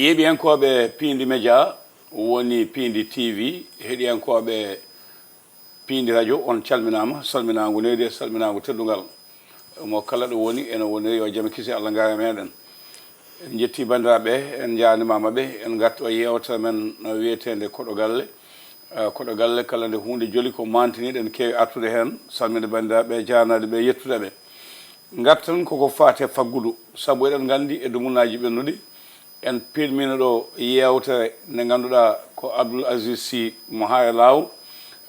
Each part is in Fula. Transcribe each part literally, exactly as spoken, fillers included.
Yeeɓiyankooɓe Piindi Média, woni Piindi T V, heɗiyankooɓe Piindi Radio, on calminaama, salminaango neydi e salminaango teddungal. Mo kala ɗo woni, ene woniri yo jam e kisi Allah ngara e meɗen. En njetti banndiraaɓe, en njaarnimaama ɓe, en ngartu e yeewtere men wiyeteende Koɗo Galle. Eh, Koɗo Galle, kala nde huunde joli ko mantiniɗen keewi artude heen, salminde banndiraaɓe, jaarnaade ɓe, yettude ɓe. Ngarten koko faati e faggudu, sabu eɗen nganndi e dumunaaji ɓennuɗi, en peɗmino ɗo yeewtere nde ngannduɗaa ko Abdoul Aziz Sy mo Haare Laaw,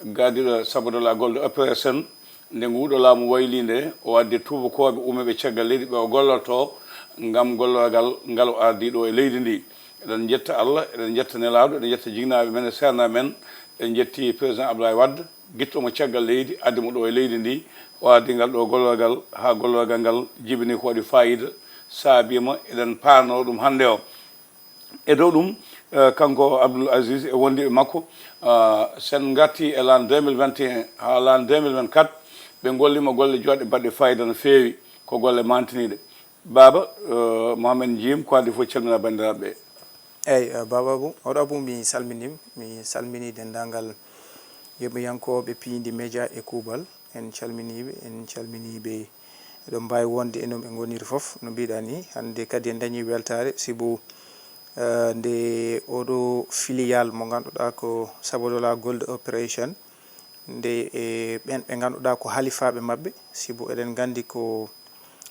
gardiiɗo Sabodala Gold Operation, nde nguuɗo laamu waylii nde, o addi tuubakooɓe ummeeɓe caggal leydi ɓe o gollortoo ngam gollorgal ngal o ardii ɗo e leydi ndi. Eɗen njetta Allah, eɗen njetta Nelaaɗo, eɗen njetta jiknaaɓe men e seernaaɓe men. En njetti Président Abdoulaye Wade, gittoomo caggal leydi, addi mo ɗo e leydi ndi, o addi ngal ɗo gollorgal, haa gollorgal ngal jibini ko waɗi faayiida, saabiima eɗen paarnoo ɗum hannde o. E dow ɗum, eh, kanko Abdoul Aziz e wondiiɓe makko, ah, sen ngarti e l'an deux mille vingt et un haa l'an deux mille vingt-quatre, ɓe ngolliima golle joɗɗe baɗɗe faayiida no feewi, ko golle mantiniiɗe. Baaba, eh, Mohamed Njim, ko adii fof calmina banndiraaɓe ɓe. Eeyi, eh, Baaba Abou, hoɗo Abou, mi salminiima, mi salminii denndaangal yeeɓiyankooɓe Piindi Média e kuuɓal. En calminii ɓe, en calminii ɓe. Eɗon mbaawi wonde e no ɓe ngoniri fof, no mbiɗa ni. Hannde kadi en dañii weltaare, sibu, eh, nde oɗo filial mo ngannduɗaa ko Sabodala Gold Operation, nde e ɓen ɓe ngannduɗaa ko halifaaɓe maɓɓe, sibu eɗen nganndi ko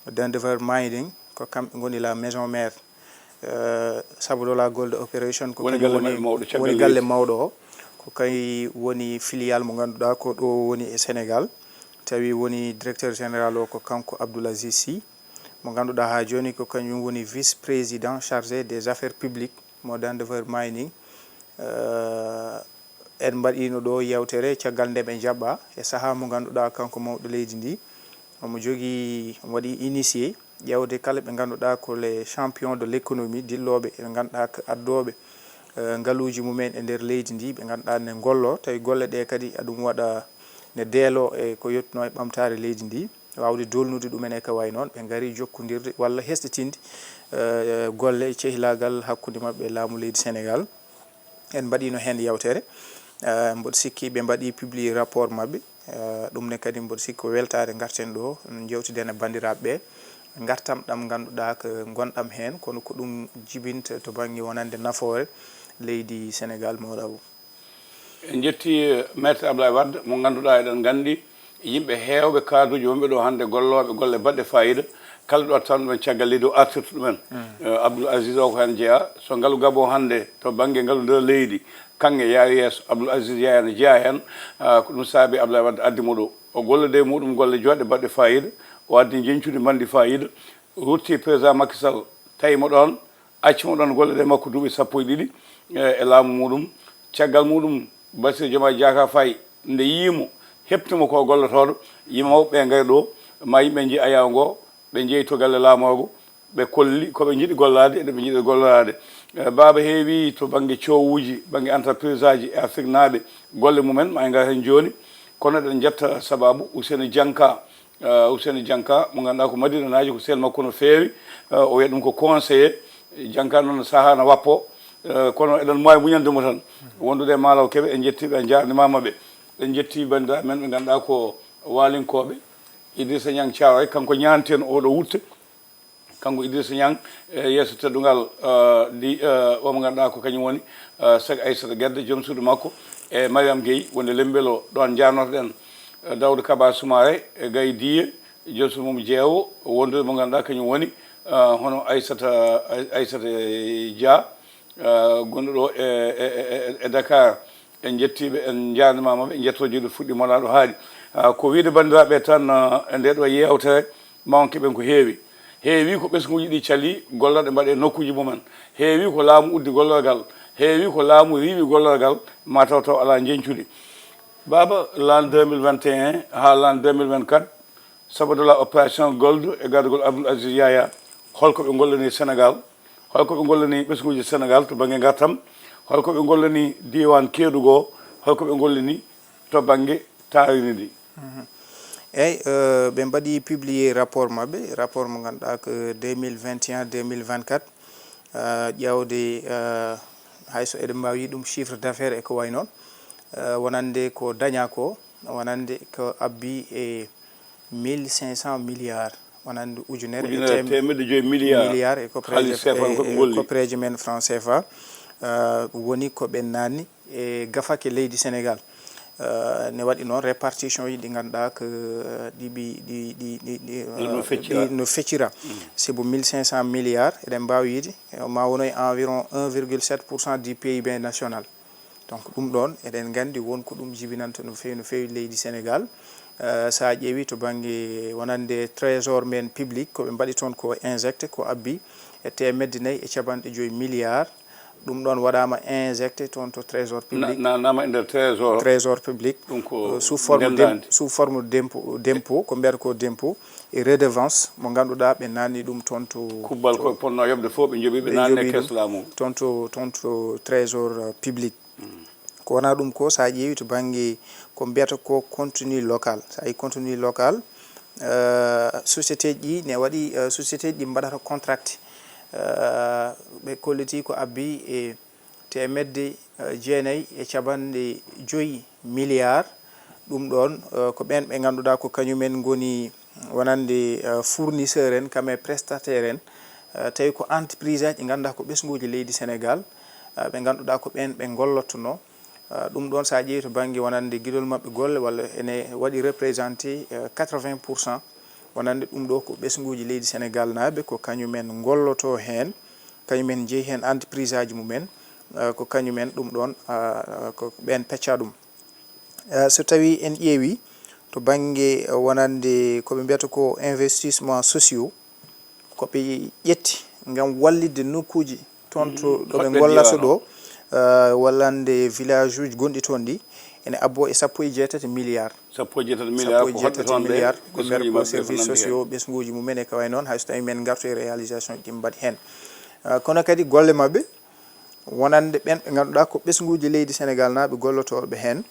Dendever Mining, ko kamɓe ngoni la maison mère, eh, Sabodala Gold Operation, ko woni kañum galle woni, maɓɓe mawɗo, caggal woni galle leydi mawɗo o. Ko kay woni filial mo ngannduɗaa ko ɗo woni e Sénégal, tawi woni directeur général o ko kanko Abdoul Aziz Sy, mo ngannduɗaa haa jooni ko kañum woni vice-président chargé des affaires publiques mo Dendever Mining. Eh, en mbaɗiino ɗo yeewtere caggal nde ɓe njaɓɓaa e sahaa mo ngannduɗaa kanko mawɗo leydi ndi. Omo jogii, omo waɗi initié ƴeewde kala ɓe ngannduɗaa ko les champions de l'économie, dillooɓe ɓe ngannduɗaa ko addooɓe, eh, ngaluuji mumen e nder leydi ndi, ɓe ngannduɗaa ne ngollo, tawi golle ɗe kadi aɗum waɗa ne deelo e ko yottunoo e ɓamtaare leydi ndi, waawde dolnude ɗumen e ko wayi noon, ɓe ngari jokkondirde walla hesɗitinde, eh, golle e cehilaagal hakkunde maɓɓe e laamu leydi Sénégal. En mbaɗiino heen yewtere. Eh, mboɗo sikki ɓe mbaɗi publié rapport maɓɓe. Eh, ɗum ne kadi mboɗo sikki ko weltaare ngarten ɗo, njeewtiden e banndiraaɓe ɓe, ngartam ɗam ngannduɗaa ko ngonɗam heen, kono ko ɗum jibinta to bannge wonande nafoore leydi Sénégal, mawɗo Abou. En njetti, eh, Maître Abdoulaye Wade, mo ngannduɗaa eɗen nganndi yimɓe heewɓe, kaadruuji wonɓe ɗo hannde, gollooɓe golle baɗɗe faayiida, kala ɗo tawno ɗumen caggal leydi o artirta ɗumen. Eh, Abdoul Aziz o ko heen jeyaa. So ngalu gabon hannde to bannge ngalu nder leydi, kaŋŋe yaari yeeso, Abdoul Aziz Yaya ne jeyaa heen. Ah, ko ɗum saabi Abdoulaye Wade addi mo ɗo. O gollodo e muɗum golle joɗɗe baɗɗe faayiida. O addi njeñcudi mbanɗi faayiida. Rutti président Macky Sall, tawi mo ɗoon, acci mo ɗoon golle ɗe makko duuɓi sappo e ɗiɗi, eh, e laamu muɗum. Caggal muɗum, Bassirou Diomaye Diakhar Faye, nde yii mo, heɓti mo ko gollotooɗo, yimɓe mawɓe ɓe ngari ɗo, ma yimɓe nji ayaw ngo, ɓe njeyi to galle laamorgo, ɓe kolli ko ɓe njiɗi gollaade e ɗo ɓe njiɗi golloraade. Eh, Baaba, heewi to bannge coowuuji, bannge entreprise aji e Afriknaaɓe, golle mumen, ma en ngar heen jooni. Kono eɗen njetta sabaabu Ousseynou Dianka, eh, Ousseynou Dianka, mo ngannduɗaa ko Madinanaajo, ko sehil makko no feewi, eh, o wiyata ɗum ko conseiller. Dianka noon sahaa na wappo, eh, kono eɗen mbaawi muñande mo tan. Wondude e Maalaw Keɓe, en njettii ɓe, en njaarnimaama ɓe. En njettii banndiraaɓe men ɓe ngannduɗaa ko Waalinkooɓe, Idrissa Niang Thiaroye, kanko ñaanten oɗo wutte. Kanko Idrissa Niang, e yeeso teddungal, eh, di, eh, o mo ngannduɗaa ko kañum woni, eh, Sek Aissata Guedé, joom suudu makko, e Mariam Gueye, wonde Lembelo, ɗoon njaarnotoɗen, eh, Daouda Kaba Soumaré, e Gaye Diye, joom suudu mum jeewo, wondude mo ngannduɗaa kañum woni, eh, hono Aissata, Ay-, Aissata Dia, eh, gonɗo ɗo e, e, e, e Dakar. En njettii ɓe, en njaarnimaama ɓe, en njetto jiiɗo fuɗɗi molaɗo haaɗi. Ah, ko wiyde banndiraaɓe tan, ah, e nde ɗo yeewtere, ma on keɓen ko heewi. Heewi ko ɓesnguuji ɗi calii, gollorɗe mbaɗee nokkuuji mumen. Heewi ko laamu uddi gollorgal. Heewi ko laamu riiwi gollorgal, ma taw taw alaa njeñcudi. Baaba, l'an deux mille vingt et un haa l'an deux mille vingt-quatre, Sabodala Opération Gold e gardagol Abdoul Aziz Yaya, holko ɓe ngollani Sénégal? Holko ɓe ngollani ɓesnguuji Sénégal to bannge ngartam? Holko ɓe ngollani diiwaan Kédougou? Holko ɓe ngollani to bannge taariindi ndi? Mhm. Eeyi, eh, ɓe mbaɗi publié rapport maɓɓe, rapport mo ngannduɗaa ko deux mille vingt et un, deux mille vingt-quatre. Eh, ƴeewde, eh, hay so eɗen mbaawi ɗum chiffre d'affaires e ko wayi noon, eh, wonande ko dañaa ko, wonande ko abbi e mille cinq cents milliards, wonande ujunere e Ujunere tem- teemedde joyi milliards milliards e ko haalis preeje, CFA ko ɓe e, e ngolli. Ko preeje men franc CFA, eh, woni ko ɓe naatni e gafake leydi Sénégal. Eh, ne waɗi noon répartition ji ɗi ngannduɗaa ko, eh, ɗi ɓi-, ɗi, ɗi, ɗi, ɗi, No ɗum eh, feccira. Ɗi no feccira. Mm. Sibu mille cinq cents milliards, eɗen mbaawi wiyde, eh, ma wonoy environ un virgule sept pour cent du P I B national. Donc, ɗum ɗoon, eɗen nganndi won ko ɗum jibinanta no feewi, no feewi leydi Sénégal. Eh, so a ƴeewi to bannge wonande trésor men public, ko ɓe mbaɗi toon ko injecté, ko abbi e teemedde nayi e capanɗe joyi milliards. Ɗum ɗoon waɗaama injecté toon to trésor public. Na-, na-, naama e nder trésor. Trésor public. Ɗum ko Eh, sous forme ndendaandi. D'im-, sous forme d'impôt, d'impôt, ko mbiyata ko d'impôt e redevance mo ngannduɗaa ɓe naatni ɗum toon to, Kubbal to ko ponno yoɓde fof ɓe njoɓi, ɓe ɓe naatni e njoɓi ɗum kees laamu. Toon to, toon to trésor, eh, public. Mm. Ko wonaa ɗum ko, so a ƴeewi to bannge ko mbiyata ko contenu local. So a yi contenu local, eh, société ji ɗi ne waɗi, eh, société ji ɗi mbaɗata contracté. Eh, ɓe kolliti ko abbi e teemedde, eh, jeenayi e capanɗe joyi milliards. Ɗum ɗoon, eh, ko ɓeen ɓe ngannduɗaa ko kañumen ngoni wonande, eh, fournisseur en, kam e prestataire en, eh, tawi ko entreprise aji ɗi ngannduɗaa ko ɓesnguuji leydi Sénégal, eh, ɓe ngannduɗaa ko ɓeen ɓe ngollotnoo. Eh, ɗum ɗoon, so a ƴeewi to bannge wonande giɗol maɓɓe golle, walla ene waɗi représenté, eh, quatre-vingts pour cent. Wonande ɗum ɗo ko ɓesnguuji leydi Sénégal naaɓe, ko kañumen ngollotoo heen, kañumen njeyi heen entreprise aji mumen, eh, ko kañumen ɗum ɗoon, ah, ko ɓeen pecca ɗum. Eh, so tawii en ƴeewi to bannge, eh, wonande ko ɓe mbiyata ko investissement sociaux, ko ɓe ƴetti ngam wallitde nokkuuji toon to, Mm, ɗo ɓe hoɗɓe ngollata ɗo, eh, wallande village uji gonɗi toon ɗi, ene abbo e sappo e jeetati milliards. Sappo e jeetati milliards ko hoɗɓe toon ɓe, milliards, ko ɓesnguuji mbiyata ko maɓɓe ko service nandi heen. Sociaux, ɓesnguuji mumen e ko wayi noon, hay so tawii men ngartu e réalisation ɗi mbaɗi heen. Eh, kono kadi golle maɓɓe, wonande ɓeen ɓe ngannduɗaa ko ɓesnguuji leydi Sénégal naaɓe gollotooɓe heen,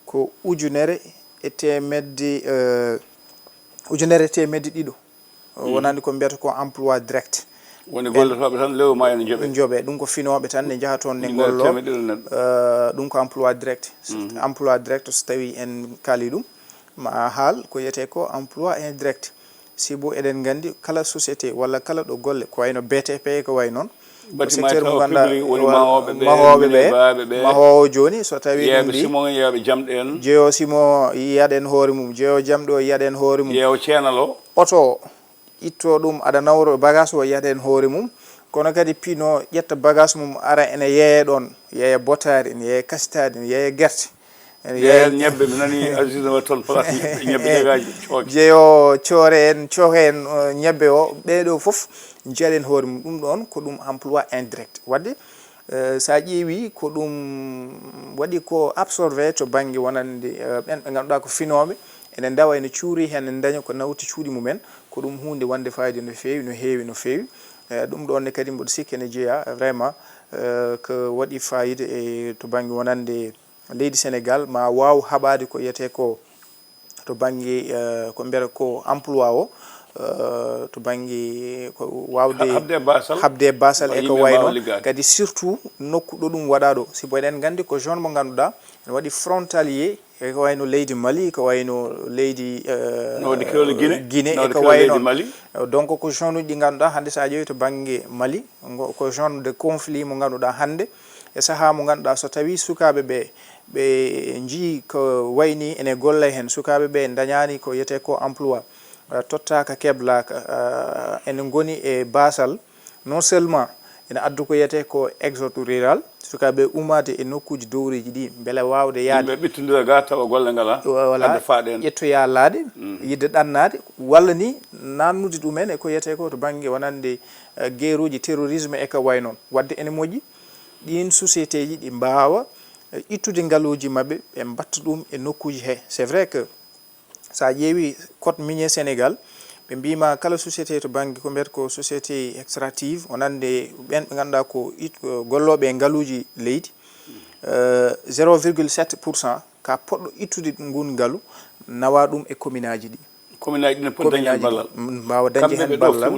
ko ujunere e teemedde, eh, ujunere e teemedde ɗiɗo. Mm. Wonande ko mbiyata ko emploi direct. Woni gollotooɓe tan lewru maa ene njoɓe. Njoɓe. Ɗum ko finooɓe tan ne njaha toon ne ngollo. Ujunere teemedde ɗiɗo neɗɗo. Eh, ɗum ko emploi direct. Mm. Emploi direct, so tawii en kaali ɗum, ma a haal ko wiyetee ko emploi indirect. Sibu eɗen nganndi kala société walla kala ɗo golle, ko wayno B T P, ko way noon. Ko bâtiment secteur mo tawa ngannduɗaa public woni wa-, mahooɓe ɓe, mahooɓe ɓe, minebaaɓe ɓe, mahoowo jooni, so tawii yeeyaaɓe ɗum mbiyi, ciment, yeeyaaɓe jamɗe en. Jeeyo ciment, yiyaɗen hoore mum, jeeyo jamɗe o, yiyaɗen hoore mum. Yeeyo ceenal o. Oto o, itto ɗum, aɗa nawro bagage o, yiyaɗen hoore mum. Kono kadi pino ƴetta bagage mum, ara ene yeeya ɗoon, yeeya botaari, ene yeeya kasitaari, ene yeeya gerte. Ene yeeya yeeya ñebbe, mi nani Aziz no waɗi toon place ñebbe, ñebbe degaaji cooke. Jeeyo coore en, cooke en, eh, ñebbe o, ɓee ɗo fof njiyaɗen hoore mum. Ɗum ɗoon ko ɗum emploi indirect. Waɗde, eh, so a ƴeewi ko ɗum waɗi ko absorbé to bannge wonande, eh, ɓeen ɓe ngannduɗaa ko finooɓe, ene ndawa, ene cuuri heen, ene ndaña ko nawti cuuɗi mumen. Ko ɗum huunde wonde fayida no feewi, no heewi, no feewi. Eh, ɗum ɗoon ne kadi mboɗo sikki ene jeyaa vraiment, eh, ko waɗi fayida e to bannge wonande leydi Sénégal ma waaw haɓaade ko wiyetee ko to bannge, eh, ko mbiyata ko emploi o, eh, to bannge ko waawde ha-, haɓde e baasal, haɓde e baasal e ko yimɓe way mbaawa noon. Liggaade. Kadi surtout nokku ɗo ɗum waɗaa ɗo. Sibu eɗen nganndi ko zone mo ngannduɗaa ene waɗi frontalier e ko wayno leydi Mali, ko wayno leydi, eh, no waɗi keewal Guinée, Guinée no e waɗi ko keewal way leydi noon. Mali. Donc ko zone uji ɗi ngannduɗaa hannde so a ƴeewi to bannge Mali, ngo-, ko zone de conflit mo ngannduɗaa hannde, e sahaa mo ngannduɗaa so tawii sukaaɓe ɓe, ɓe njii ko wayni ene golla heen, sukaaɓe ɓe ndañaani ko wiyetee ko emploi, eh, tottaaka, keblaaka, eh, ene ngoni e baasal, non seulement ene addu ko wiyetee ko exode rural, sukaaɓe umaade e nokkuuji dowriiji ɗi, mbele waawde yahde. Yimɓe ɓittondira ga tawa golle ngalaa, voilà, adda faaɗe en. Ƴettoya laaɗe, mm, yiɗde ɗannaade, walla ni naatnude ɗumen e ko wiyetee ko to bannge wonande, eh, geeruuji terrorisme e ko way noon. Waɗde ene moƴƴi, ɗiin société ji ɗi mbaawa, eh, ittude ngaluuji maɓɓe, ɓe mbatta ɗum e nokkuuji he. C'est vrai que so a ƴeewi code minier Sénégal, ɓe mbiima kala société to bannge ko mbiyata ko société extractive, wonande ɓeen ɓe ngannduɗaa ko it-, ko gollooɓe e ngaluuji leydi, eh, zéro virgule sept pour cent ka poɗɗo ittude nguun ngalu, nawa ɗum e commune aji ɗi. Commune aji ɗi ne poti dañde heen ballal. Mbaawa dañde heen ballal.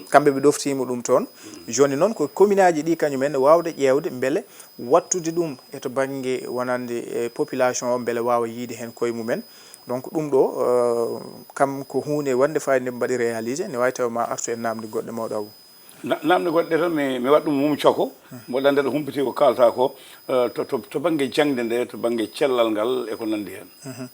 Kamɓe ɓe ɗoftiima ɗum toon. Jooni noon ko commune aji ɗi kañum en waawde ƴeewde mbele waɗtude ɗum e to bannge wonande e population o mbele waawa yiyde heen koye mum en. Donc ɗum ɗo, euh, kam ko huunde wonde fayida nde mbaɗi réalisé, ne waawi tawa ma artu e naamnde goɗɗe mawɗo Abou. Na-, naamnde goɗɗe tan mi, mi waɗa ɗum mum coko. Mboɗo anndi aɗa humpiti ko kaalta ko, euh, to, to, to bannge jaŋde nde, to bannge cellal ngal e ko nanndi heen. Mhm.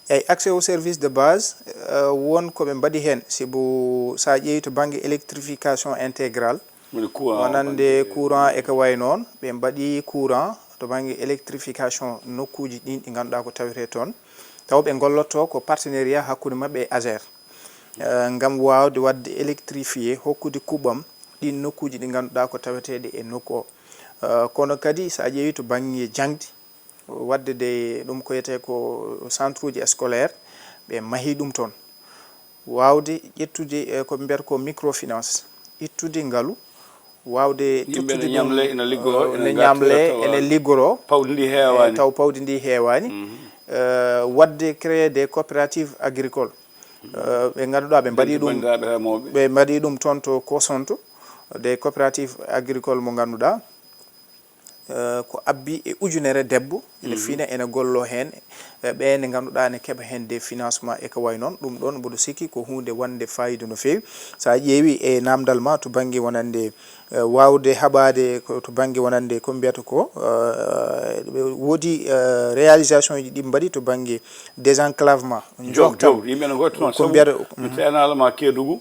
Eyi, accès au service de base, euh, won ko ɓe mbaɗi heen, sibu so a ƴeewi to bannge électrification intégrale, wonande courant e ko wayi noon, ɓe mbaɗi courant to bannge électrification nokkuuji ɗin ɗi ngannduɗaa ko tawetee toon. Taw ɓe ngollotoo ko partenariat hakkunde maɓɓe e ASER, eh, ngam waawde waɗde électrifié, hokkude kuɓam ɗin nokkuuji ɗi ngannduɗaa ko taweteeɗe e nokku o. Eh, kono kadi, so a ƴeewi to bannge jaŋde, waɗde de ɗum ko wiyetee ko centre uji scolaire, ɓe mahi ɗum toon. Waawde ƴettude, eh, ko ɓe mbiyata ko microfinance, ittude ngalu, waawde tottude ɗum, ene ñamle, ene liggoro, eh, ene ñamle, ene liggoro. Pawdi ndi heewaani. Eh, taw pawdi ndi heewaani. Mhm. Eh, waɗde créer des coopératives agricoles. Eh, ɓe ngannduɗaa ɓe mbaɗi ɗum, ɓe mbaɗi ɗum toon to Kosonto, des coopératives agricoles mo ngannduɗaa, eh, ko abbi e ujunere debbo, ene fina, ene gollo heen, eh, ɓe nde ngannduɗaa ne keɓa heen des financement e ko wayi noon. Ɗum ɗoon mboɗo sikki ko huunde wonde fayida no feewi. So a ƴeewi e naamndal ma to bannge wonande, eh, waawde haɓaade ko to bannge wonande ko mbiyata ko, eh, woodi, eh, réalisation ji ɗi mbaɗi to bannge désenclavement. Jom, jom, yimɓe ne ngoyto noon ko mbiyata, mi teenaala ma Keedugu,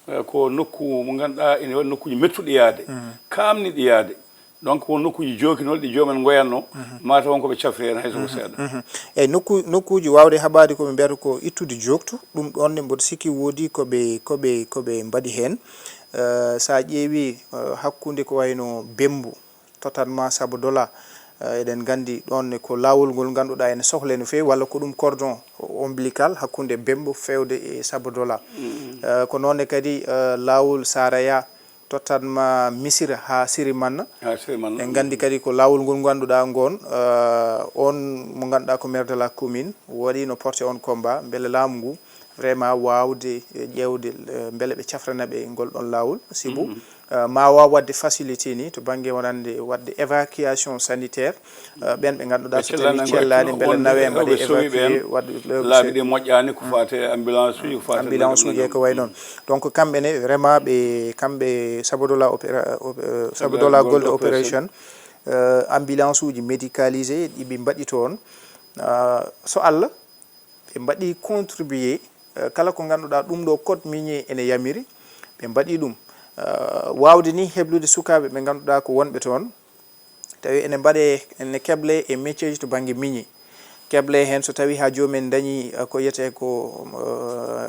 eh, ko nokku mo ngannduɗaa ene waɗi nokkuuji mettuɗi yaade, kaamniɗi yaade. Donc, won nokkuuji jookinooɗi ɗi joomen ngoyanno, mataw won ko ɓe cafri heen hay so ko seeɗa. Mhm. Eyi, nokku-, nokkuuji waawde haɓaade ko ɓe mbiyata ko ittude jooktu, ɗum ɗoon ne mboɗo sikki woodi ko ɓe, ko ɓe, ko ɓe mbaɗi heen. Eh, so a ƴeewi, eh, hakkunde ko wayno Bembu, totatma Sabodola, eh, eɗen nganndi ɗoon ne ko laawol ngol ngannduɗaa ene sohlee no feewi, walla ko ɗum cordon ombilical hakkunde Bembu feewde e Sabodola. Eh, ko noon ne kadi, eh, laawol Saraya, tottatma Misira haa Sirimanna. Haa Sirimanna. En nganndi kadi ko laawol ngol ngannduɗaa ngoon, eh, on mo ngannduɗaa ko maire de la commune waɗi no porté on combat, mbele laamu ngu vraiment waawde, eh, ƴeewde, eh, mbele ɓe cafrana ɓe ngol ɗon laawol. Sibu, eh, ma waaw waɗde facilité ni to bannge wonande waɗde évacuation sanitaire, eh, ɓen ɓe ngannduɗaa so tawi cellaani mbele nawe mbaɗe évacué, waɗde laabi ɗi moƴƴaani, ko faati e ambulance uji, ko faati e ambulance uji e ko wayi noon. Donc, kamɓe ne, vraiment, ɓe, kamɓe Sabodola opéra-, op-, euh, Sabodola Gold Operation, euh, ambulance uji médicalisé ɗi ɓe mbaɗi toon. Euh, so Allah, ɓe mbaɗi contribué, euh, kala ko ngannduɗaa ɗum ɗo code minier ene yamiri, ɓe mbaɗi ɗum. Euh, waawde ni heblude sukaaɓe ɓe ngannduɗaa ko wonɓe toon, tawi ene mbaɗe, ene keble e métier ji to bannge minier. Keble heen so tawi haa joomum en dañi, eh, ko wiyetee ko,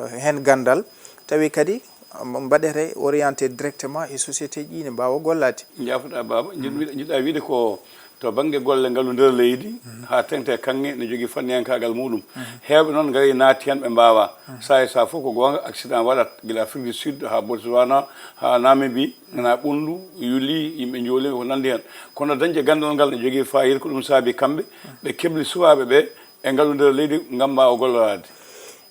eh, heen ganndal, tawi kadi, um, mbaɗete orienté directement e société ji ne mbaawa gollaade. Njaafoɗaa, Baaba. Njiɗ-, njiɗ-, njiɗaa wiide ko to bannge golle ngalu nder leydi, haa teŋti e kaŋŋe ne jogii fanniyankaagal muɗum. Heewɓe noon ngari naati heen ɓe mbaawaa. Saa e saa fof ko goonga, accident waɗat, gila Afrique du Sud haa Botswana, haa Namibie, nganaa ɓunndu, yuli, yimɓe njooli, ko nanndi heen. Kono dañde ganndal ngal ne jogii fayida, ko ɗum saabi kamɓe, ɓe kebli sukaaɓe ɓe e ngalu nder leydi ngam mbaawa golloraade.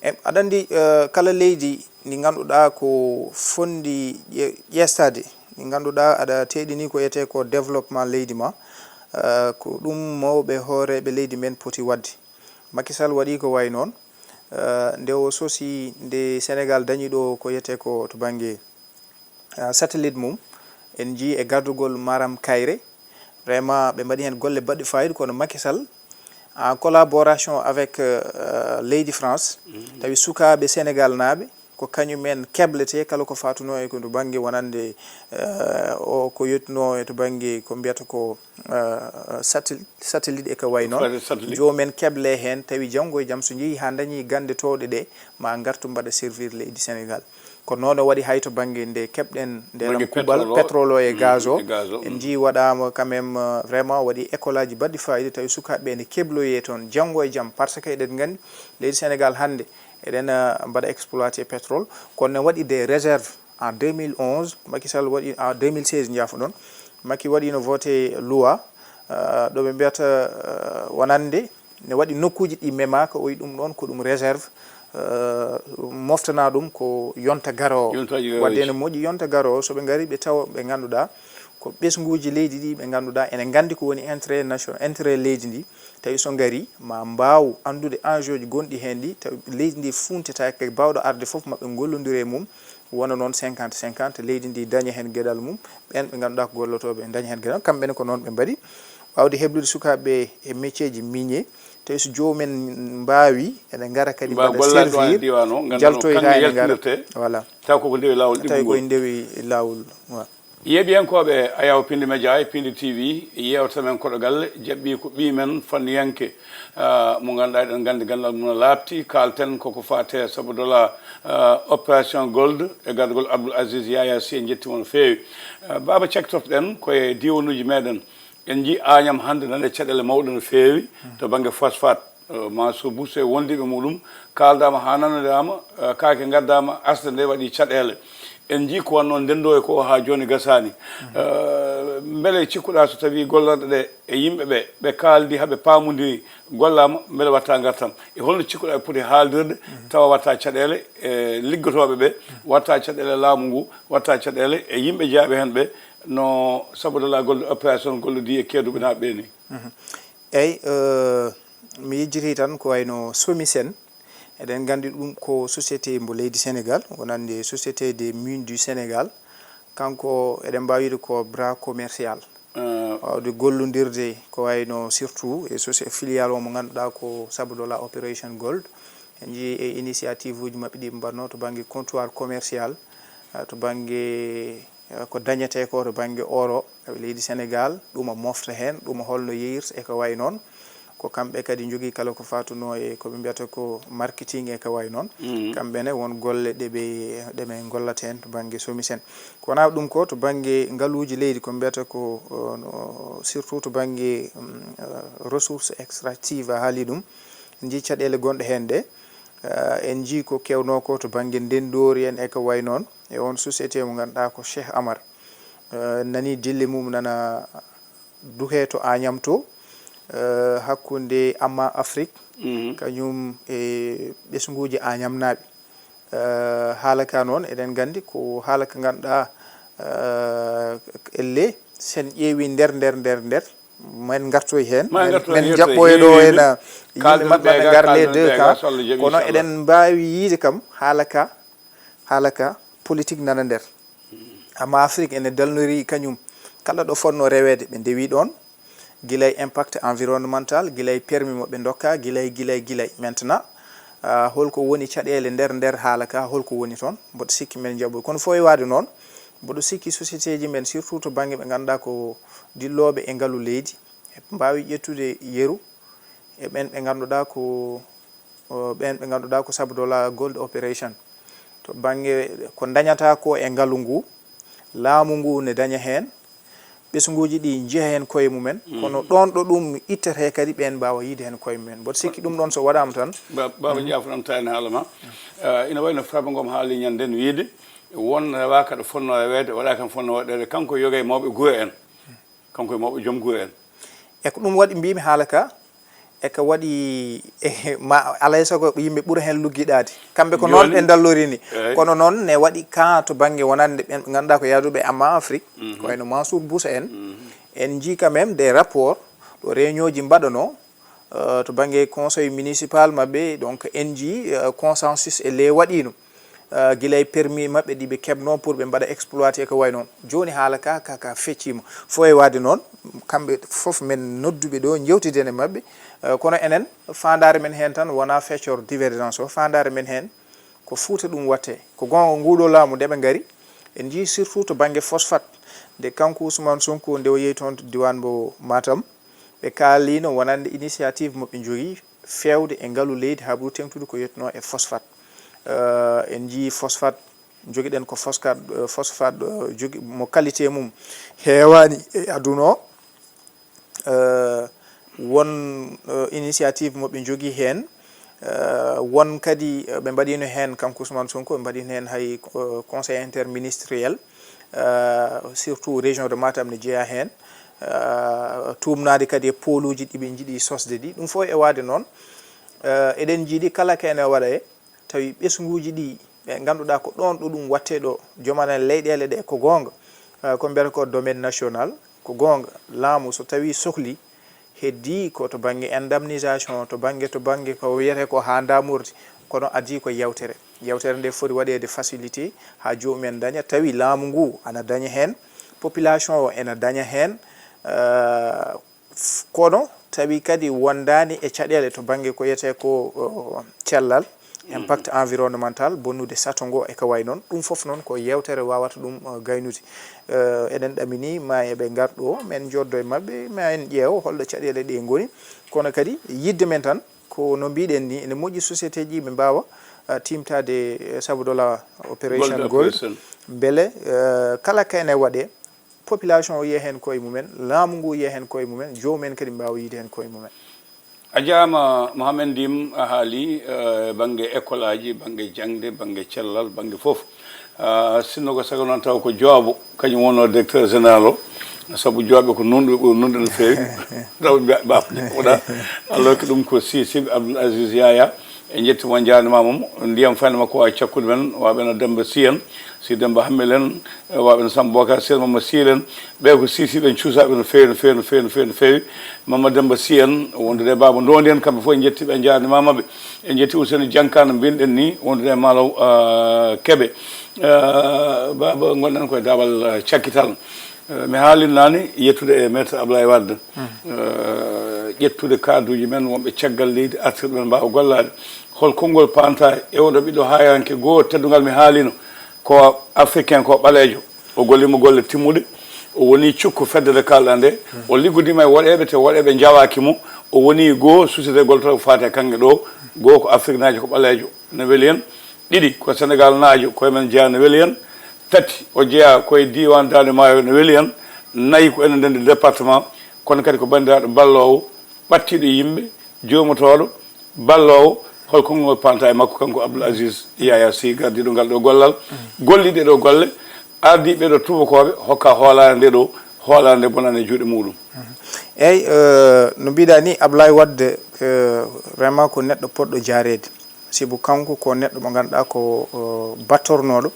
E, aɗa anndi, eh, kala leydi ndi ngannduɗaa ko fotndi ƴe-, ƴeestaade, ndi ngannduɗaa aɗa teeɗini ko wiyetee ko développement leydi ma, eh, ko ɗum mawɓe hooreeɓe leydi men poti waɗde. Macky Sall waɗi ko wayi noon, eh, nde o sosi, nde Sénégal dañi ɗo ko wiyetee ko to bannge, eh, satellite mum, en njii e gardugol Maram Kayre. Vraiment, ɓe mbaɗi heen golle baɗɗe fayida, kono Macky Sall, en collaboration avec, eh, leydi France, tawi sukaaɓe Sénégal naaɓe, ko kañum en kebletee kala ko fatunoo e ko to bannge wonande, eh, o, ko yettunoo e to bannge ko mbiyata ko, eh, satel-, satellite e ko wayi noon. Joomum en keble heen, tawi janngo e jam so njehii haa ndañii gannde toowɗe ɗe, ma ngartu mbaɗa servir leydi Sénégal. Ko noon o waɗi hay to bannge nde keɓɗen nde lam kuuɓal, pétrole o e gaz o. En njii waɗaama quand même, euh, vraiment waɗi école aji baɗɗi fayida, tawi sukaaɓe ɓe ne kebloyee toon janngo e jam, par ce que eɗen nganndi leydi Sénégal hannde eɗen, euh, mbaɗa exploité pétrole, kono ne waɗi des réserves en deux mille onze, Macky Sall waɗi en deux mille seize, njaafoɗon. Macky waɗino voté loi, euh, ɗo ɓe mbiyata, euh, wonande ne waɗi nokkuuji ɗi memaaka, o wi ɗum ɗoon ko ɗum réserve, eh, moftana ɗum ko yonta garoowo. Yonta garoowo. Wadde ene moƴƴi yonta garoowo, so ɓe ngari, ɓe tawa ɓe ngannduɗaa ko ɓesnguuji leydi ɗi ɓe ngannduɗaa ene nganndi ko woni intérêt nation, intérêt leydi ndi, tawi so ngari, ma mbaaw anndude enjeu ji gonɗi heen ɗi, tawi leydi ndi funtetaake, baawɗo arde fof maɓɓe ngollondira e mum, wona noon cinquante cinquante, leydi ndi daña heen geɗal mum, ɓeen ɓe ngannduɗaa ko gollotooɓe, daña heen geɗal, kamɓe ne ko noon ɓe mbaɗi. Waawde heblude sukaaɓe ɓe e métier ji minier, tawi so joomum en mbaawi, ene ngara kadi mbaɗa servir, jaltoyta ene ngara. Voilà. Taw koko ndewi laawol. Tawi koye ndewi laawol. Voilà. Yeeɓiyankooɓe Ayaw Pindi Media e Pindi T V, yeewtere men Koɗo Galle, jaɓɓi ko ɓiy men fanniyanke, ah, mo ngannduɗaa eɗen nganndi ganndal mum no laaɓti, kaalten koko faate Sabodola, ah, Opération Gold e gardagol Abdoul Aziz Yaya Sy, en njettii mo no feewi. Ah, Baaba, cakkitoto-ɗen koye diiwanuuji meɗen. En njii Añam hannde nana e caɗeele mawɗe no feewi to bannge phosphate. Eh, Mansour Bousso e wondiiɓe muɗum kaaldaama haa nanodaama, eh, kaake ngaddaama, asde nde waɗi caɗeele. En njii ko wannoo ndenndooye ko haa jooni gasaani. Eh, mbele cikkuɗaa so tawii gollorɗe ɗe e yimɓe ɓe, ɓe kaaldi haa ɓe paamondiri gollaama, mbele waɗtaa ngartam? E holno cikkuɗaa ɓe poti haaldirde tawa waɗtaa caɗeele e liggotooɓe ɓe, waɗtaa caɗeele laamu ngu, waɗtaa caɗeele e yimɓe jeyaaɓe heen ɓe, no Sabodola Gold Opération gollodii e keeduɓe naa ɓe ni? Mhm. Eyi, eh, mi yejjitii tan ko wayno Somisen. Eɗen nganndi ɗum ko société mbo leydi Sénégal, wonande Société des Mines du Sénégal. Kanko eɗen mbaawi wiide ko bras commercial. Eh. Waawde gollondirde ko wayno surtout e soci-, filiale o mo ngannduɗaa ko Sabodola Operation Gold. En njii e initiative uji maɓɓe ɗi ɓe mbaɗnoo to bannge comptoir commercial, eh, to bannge eh, ko dañetee ko to bannge oro, tawi leydi Sénégal, ɗum a mofta heen, ɗum holno yeeyirta e ko wayi noon. Ko kamɓe kadi njogii kala ko faatunoo e ko ɓe mbiyata ko marketing e ko wayi noon. Mhm. Kamɓe ne won golle ɗe ɓe, ɗe ɓe ngollata heen to bannge Somisen. Ko wonaa ɗum ko to bannge ngaluuji leydi, ko mbiyata ko, eh, no, surtout to bannge, mm, eh, ressource extractive a haali ɗum. En njii caɗeele gonɗe heen ɗe. Eh, en njii ko kewnoo ko to bannge ndenndoori en e ko wayi noon. E on société mo ngannduɗaa ko Cheikh Amar. Eh, nani dille mum nana duhee to Añam to, eh, hakkunde Amma Afrique, mhm, kañum e ɓesnguuji Añamnaaɓe. Eh, haala ka noon, eɗen nganndi ko haala ka ngannduɗaa, eh, elle, sen ƴeewi nder, nder, nder, nder, men ngartoy heen, men, men njaɓɓoy ɗo heen, yimɓe maɓɓe ngar les deux cas, kono eɗen mbaawi yiide kam haala ka, haala ka politique nana nder. Amma Afrique ene dalnori kañum kala ɗo fotno reweede, ɓe ndewi ɗoon, gila e impact environnemental, gila e permis mo ɓe ndokka, gila e, gila e, gila e. Maintenant, ah, holko woni caɗeele nder, nder haala ka, holko woni toon? Mboɗo sikki men njaɓɓoy. Kono fof e waade noon, mboɗo sikki société ji men, surtout to bannge ɓe ngannduɗaa ko dillooɓe e ngalu leydi, eɓe mbaawi ƴettude yeru e ɓeen ɓe ngannduɗaa ko, o, ɓeen ɓe ngannduɗaa ko Sabodola Gold Operation. To bannge ko ndañata ko e ngalu ngu, laamu ngu ne daña heen, ɓesnguuji ɗi njiya heen koye mumen, mm, kono ɗoon ɗo ɗum ittetee kadi ɓeen mbaawa yiide heen koye mumen. Mboɗo sikki ɗum ɗoon so waɗaama tan. Ba-, Baaba, mhm, jaafoɗam taani haala ma. Eh, ina wayi no Farba Ngom haali ñande nden wiide, won rewaaka ɗo fotnoo reweede, waɗaaka no fotnoo waɗeede, kanko yoga e mawɓe gure en. Kanko e mawɓe joom gure en. E ko ɗum waɗi mbiimi haala ka, e ko waɗi, e ma, alay sago yimɓe ɓura heen luggiɗaade. Kamɓe ko noon ɓe ndallori ni. Eey. Kono noon ne waɗi ka to bannge wonande ɓen ɓe ngannduɗaa ko yahduɓe Amma Afrique, mhm, ko wayno Mansour Bousso en. Mhm. En njii quand même des rapports ɗo réunion ji mbaɗanoo, euh, to bannge conseil municipal maɓɓe, donc en njii, euh, consensus e le waɗiino. Euh, gila e permis maɓɓe ɗi ɓe keɓnoo pour ɓe mbaɗa exploité ko wayi noon. Jooni haala ka, ka, ka fecciima. Fof e waade noon, kamɓe fof men nodduɓe ɗo, njewtiden e maɓɓe. Euh, kono enen, faandaare men heen tan wonaa feccor divergence o. Faandaare men heen ko Fuuta ɗum waɗtee. Ko goonga, nguuɗo laamu nde ɓe ngari, en njii surtout to bannge phosphate. Nde kanko Ousmane Sonko nde o yehi toon to diiwaan mbo Matam, ɓe kaaliino wonande initiative mo ɓe njogii feewde e ngalu leydi haɓru teeŋtude ko yettunoo e phosphate. Euh, en njii phosphate, njogiɗen ko phosphate, euh, phosphate, euh, jogi mo qualité mum heewaani e aduna o. Euh, won, euh, initiative mo ɓe njogii heen. Euh, won kadi, euh, ɓe mbaɗiino heen, kanko Ousmane Sonko, ɓe mbaɗiino heen hay, euh, conseil interministériel, euh, surtout région de Matam ne jeyaa heen. Euh, tuumnaade kadi e pooluuji ɗi ɓe njiɗi sosde ɗi. Ɗum fof e waade noon, euh, eɗen njiɗi kala ko ene waɗa e tawi ɓesnguuji ɗi ɓe ngannduɗaa ko ɗoon ɗo ɗum waɗtee ɗo, jomanen leyɗeele ɗe, ko goonga, eh, ko mbiyata ko domaine national, ko goonga, laamu so tawii sokli, heddii ko to bannge indemnisation, to bannge, to bannge ko wiyetee ko haa ndaamordi, kono adii ko yewtere. Yewtere nde foti waɗeede facilité haa joomum en daña, tawi laamu ngu ana daña heen, population o ena daña heen, eh, F-, kono tawi kadi wondaani e caɗeele to bannge ko wiyetee ko, o, cellal, impact environnemental, bonnude sato ngo e ko wayi noon. Ɗum fof noon ko yewtere wawata ɗum, o, gaynude. Eh, eɗen ɗamini ma eɓe ngar ɗo, men njoddo e maɓɓe, ma en ƴeew holɗo caɗeele ɗe ngoni. Kono kadi yidde men tan ko no mbiɗen ni, ene moƴƴi société ji ɓe mbaawa, eh, tiimtaade, eh, sabu de la opération Gold Gold. Opération. Mbele, eh, kala ka ene waɗe, population o yiya heen koye mumen, laamu ngu yiya heen koye mumen, joomum en kadi mbaawa yiyde heen koye mumen. A jaaraama, Mohamed Ndim, a haali, eh, bannge école aji, bannge jaŋde, bannge cellal, bannge fof. Ah, sinno ko sago noon taw ko Joobo, kañum wonno directeur général o, sabu Jooɓe ko nunɗo, ɓuri nunɗo no feewi. Taw mbiya, ɓaafde, koɗa. Alors que ɗum ko si, si Abdoul Aziz Yaya, en njetti mo, en njaarnimaama mo. Ndiyam fayna makko waawi cakkude men, waaɓe no Demba Sy en, si Demba Hammel en, e waaɓe no Samba Bocar Sy en, Mama Sy en. Ɓe ko si, si ɓen cuusaaɓe no feewi, no feewi, no feewi, no feewi, no feewi. Mama Demba Sy en, wondude e Baaba Ndondi en, kamɓe fof en njetti ɓe, en njaarnimaama ɓe. En njetti Ousseynou Dianka no mbinɗen ni, wondude e Malaw, ah, Kebe. Ah, Baaba, ngonɗen koye daabal, ah, cakkital. Eh, mi haalin naane yettude e Maître Ablaye Wade. Eh, ƴettude kaaduuji men wonɓe caggal leydi, artirɓe men mbaawa gollaade. Hol konngol paanta e oɗo ɓiɗɗo haayanke goo teddungal mi haalino? Ko africain, ko ɓaleejo. O golliima golle timmuɗe. O woni cukko fedde nde kaalɗaa nde. O liggodiima e woɗeeɓe, te woɗeeɓe njawaaki mo. O woni goo société goltooɗo ko faati e kaŋŋe ɗo. Goo ko afriknaajo, ko ɓaleejo. Ne weli en. Ɗiɗi, ko Senegal naajo, koye men jeyaa, ne weli en. Tati, o jeyaa koye diiwaan Daande Maayo, ne weli en. Nayi, ko enen ndenndi département, kono kadi ko banndiraaɗo balloowo, ɓattiiɗo yimɓe, joomotooɗo, balloowo. Hol konngol paanta e makko, kanko Abdoul Aziz Yaya Sy, gardiiɗo ngal ɗo gollal, gollii ɗee ɗo golle, ardii ɓee ɗo tubakooɓe, hokka hoolaare nde ɗo, hoolaare nde bonani e juuɗe muɗum? Eeyi, eh, no mbiɗaa ni, Ablaye Wade, eh, vraiment ko neɗɗo poɗɗo jaareede. Sibu kanko ko neɗɗo mo ngannduɗaa ko, o, battornooɗo.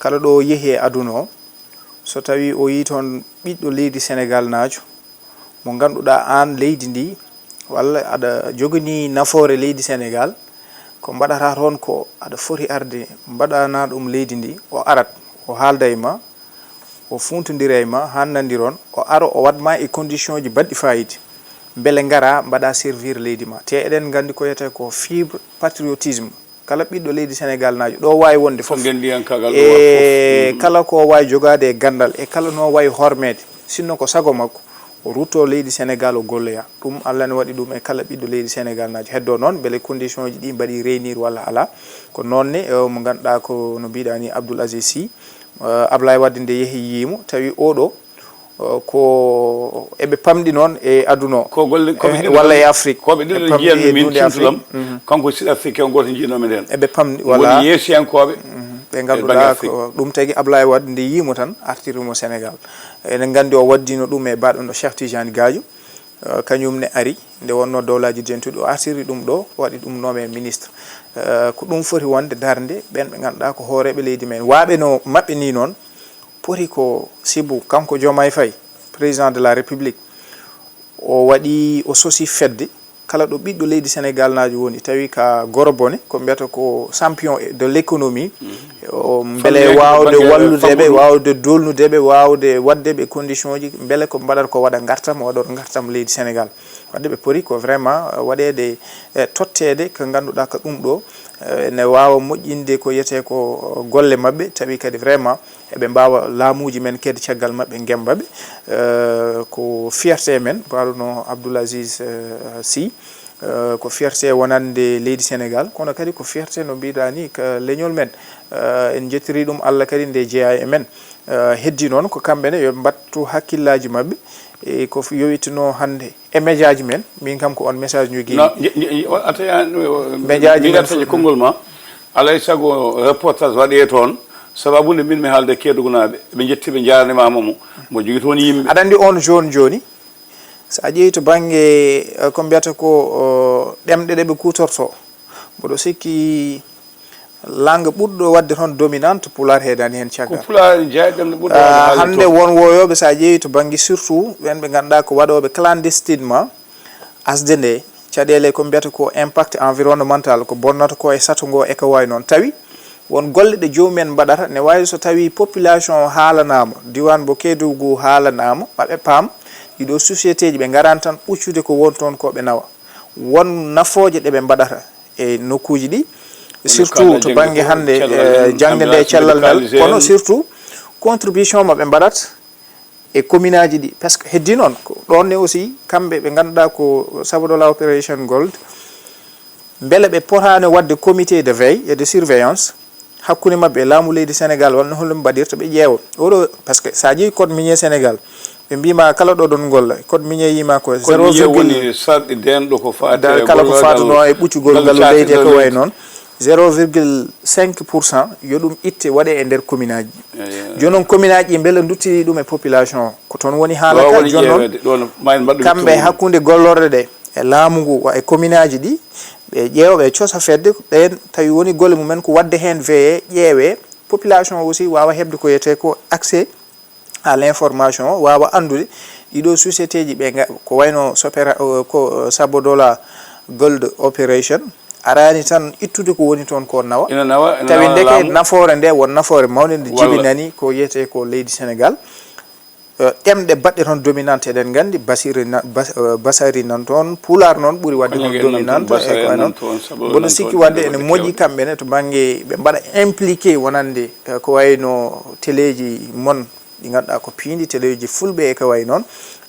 Kala ɗo o yehi e aduna o, so tawii o yii toon ɓiɗɗo leydi Senegal naajo, mo ngannduɗaa aan leydi ndi, walla aɗa joganii nafoore leydi Senegal, ko mbaɗataa toon ko aɗa foti arde mbaɗanaa ɗum leydi ndi, o arat, o haalda e ma, o fuuntondira e ma, haa nanondiron, o ara, o waɗ ma e condition ji baɗɗi faayiida. Mbele ngara, mbaɗa servir leydi ma. Te eɗen nganndi ko wiyetee ko fibre patriotisme. Kala ɓiɗɗo leydi Senegal naajo, ɗo waawi wonde fof. Ngenndiyankaagal ɗo e waawi fof. Kala ko waawi jogaade e ganndal, e kala no waawi hormeede. Sinno ko sago makko, o rutto leydi Senegal, o golloya. Ɗum Allah ne waɗi ɗum e kala ɓiɗɗo leydi Senegal naajo. Heddo noon, mbele condition ji ɗi mbaɗi réunir walla alaa. Ko noon ne, eh, mo ngannduɗaa ko no mbiɗaa ni Abdoul Aziz Sy, eh, Ablaye Wade nde yehi yiimo, tawi oɗo, eh, ko eɓe pamɗi noon e aduna o. Ko golle, ko ɓe eh, ɗiɗo walla e Afrique. Ko ɓe ɗiɗo ɓe pamɗi njiyanmi e min duunde Afrique. Cimtulam. Mhm. Kanko Sud Africain, gooto njiyanoomi ndeen. Eɓe pamɗi, woni wala yeesiyankooɓe. Mhm. Ɓe e ngannduɗaa bannge Afrique. Ko ɗum tagi Ablaye Wade nde yiimo tan artiri mo Senegal. Eɗen nganndi o waddino ɗum e baɗɗo no Cheikh Tidiane Gadio. Eh, kañum ne ari, nde wonnoo Dowlaaji Dentuɗi, o artiri ɗum ɗo, o waɗi ɗum nommé ministre. Eh, ko ɗum foti wonde darnde ɓeen ɓe ngannduɗaa ko hooreeɓe leydi men. Waaɓe no maɓɓe nii noon, poti ko sibu kanko Diomaye Faye, président de la République, o waɗi, o sosi fedde, kala ɗo ɓiɗɗo leydi Senegal naajo woni, tawi ka Gorobone, ko mbiyata ko champion de l'économie, o, mbele waawde wallude ɓe, waawde dolnude ɓe, waawde waɗde ɓe condition ji, mbele ko mbaɗata ko waɗa ngartam, waɗa ngartam leydi Senegal. Wadde ɓe poti ko vraiment, eh, waɗeede, eh, totteede ko ngannduɗaa ko ɗum ɗo, eh, ne waawa moƴƴinde ko wiyetee ko golle maɓɓe, tawi kadi vraiment eɓe mbaawa laamuuji men kedde caggal maɓɓe, ngemmba ɓe. Eh, ko fierté men, mbaɗuno Abdoul Aziz, eh, Sy. Eh, ko fierté wonande leydi Senegal, kono kadi ko fierté no mbiɗaa ni ka leñol men. Eh, en njettirii ɗum Allah kadi nde jeyaa e men. Eh, heddi noon ko kamɓe ne yo mbattu hakkillaaji maɓɓe e ko f-, yowitino hannde e médiaji men. Min kam ko on message njogii. No, nje-, nje-, o, ataya, o, médiaji men fof. Konngol ma, alay sago reportage waɗee toon, sababu nde min mi haalde Keedugunaaɓe, ɓe njetti, ɓe njaarnimaama mo, mo jogii toon yimɓe. Aɗa anndi on jooni jooni, so a ƴeewi to bannge, eh, ko mbiyata ko, o, ɗemɗe ɗe ɓe kuutortoo, mboɗo sikki Langue ɓurɗo waɗde toon dominante, Pulaar heedaani heen ko caggal. Pulaar jeeyɗen no ɓurɗo Ah, haalde hannde toon. Won wooyooɓe, so a ƴeewi to bannge surtout ɓen ɓe ngannduɗaa ko waɗooɓe clandestinement asde nde caɗeele, ko mbiyata ko impact environnemental, ko bonnata ko e sato ngo e ko wayi noon. Tawi won golle ɗe joomum en mbaɗata, ne waawi so tawi population o haalanaama, diiwaan mo Kedougou haalanaama, maɓe paam ɗiɗo société ji ɓe ngaraani tan ɓuccude ko won toon ko ɓe nawa. Won nafooje ɗe ɓe mbaɗata e nokkuuji ɗi, surtout to bannge hannde eh, jaŋde nde cellal ngal, kono surtout contribution maɓe mbaɗat e commune aji ɗi, parce que heddi noon ko ɗon ne aussi kamɓe ɓe ngannduɗaa ko Sabodala Operation Gold, mbele ɓe potaano waɗde comité de veille et de surveillance hakkunde maɓɓe e laamu leydi Sénégal, walla no holno ɓe mbaɗirta ɓe ƴeewa oɗo, parce que so a ƴeewi code minier Sénégal, ɓe mbima kala ɗo ɗon golla, code minier yima ko Code minier woni sarɗi denɗo ko faati e kala ko faatuno e ɓuccugol ngalu leydi e ko wayi noon, zéro virgule cinq pour cent yo ɗum itte waɗe e nder commune aji. Jooni noon commune aji ɗi mbele duttiri ɗum e population o, ko toon woni haala ka. Jooni noon kamɓe hakkunde gollorɗe ɗe e laamu ngu wa e commune aji ɗi, ɓe ƴeewa, ɓe cosa fedde ɓen tawi woni golle mumen ko waɗde heen veillé, ƴeewe, population o aussi waawa heɓde ko wiyetee ko accès à l'information, waawa anndude ɗiɗo société ji ɓe nga- ko wayno Sopera, ko Sabodala Gold Operation, araani tan ittude ko woni toon ko nawa. Tawi ndeke nafoore nde won nafoore mawnde nde jibinani ko wiyetee ko leydi Sénégal. Eh, ɗemɗe baɗɗe toon dominante, eɗen nganndi Basiri na- Bas- eh, Basari nan toon, Pulaar noon ɓuri waɗde toon dominante e ko wayi noon. Mboɗo sikki waɗde ene moƴƴi kamɓe ne to bannge ɓe mbaɗa impliqué wonande eh, ko wayno teleeji mon ɗi ngannduɗaa ko piindi, teleeji fulɓe e ko wayi noon.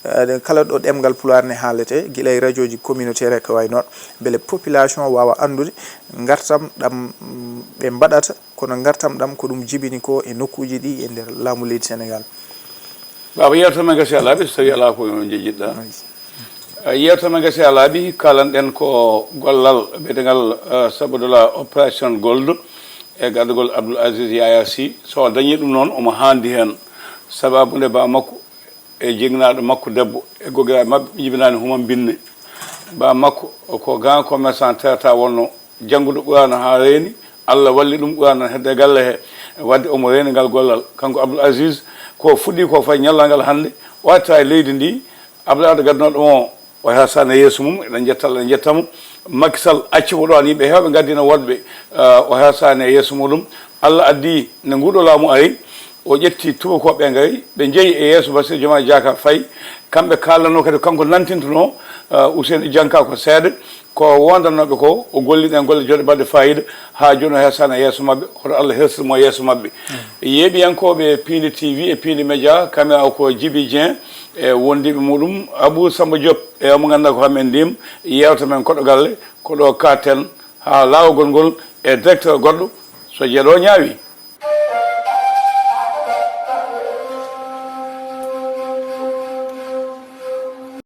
Eh, kala ɗo ɗemngal Pulaar ne haalete, gila e rajooji communautaire e ko wayi noon, mbele population waawa anndude ngartam ɗam mm, ɓe mbaɗata, kono ngartam ɗam ko ɗum jibini ko e nokkuuji ɗi e nder laamu leydi Sénégal. Baaba, yeewtere men gasi a laaɓi, so tawi alaa ko jeejiɗɗa. Yeewtere men gasi a laaɓi, kalanɗen ko gollal biyetengal Sabodala Operation Gold e gardagol Abdoul Aziz Yaya Sy. So o dañii ɗum noon, omo haandi heen. Sabaabu nde baa makko e jignaɗo makko debbo e gogiraaɓe maɓɓe ɓe jibinaani huma binne. Baa makko ko grand commerçant terata wonno, janngude Qur'aana haa reeni, Allah walli ɗum, Qur'aana hedde galle he, wadde omo reeni ngal gollal. Kanko Abdoul Aziz, ko fuɗɗi ko fayi ñallal ngal hannde, o arta e leydi ndi, Abdoul Aziz gadduno ɗum o, o hersani e yeeso mum, eɗen njetta Allah, eɗen njetta mo. Macky Sall acci mo ɗo, an yimɓe heewɓe ngaddino woɗɓe, o hersani e yeeso muɗum. Allah addi nde nguɗo laamu ari, o ƴetti tubakooɓe ɓe ngari, ɓe njeyi e yeeso Bassirou Diomaye Diakhar Faye. Kamɓe kaalano kadi, kanko nantintuno Ousseynou Dianka ko seede ko wondannooɓe ko, o golli ɗen golle joɗɗe baɗɗe fayida, haa jooni o hersani e yeeso maɓɓe, hoto Allah hersir mo e yeeso maɓɓe. Yeeɓiyankooɓe Piindi T V e Piindi Média, caméra o ko Djiby Dieng e wondiiɓe muɗum, Abou Samba Diop e omo ngannduɗaa ko Hammet Ndim, yeewta men koɗo galle, ko ɗo kaaten haa laawol ngol e directeur goɗɗo, so jeeɗo ñaawi.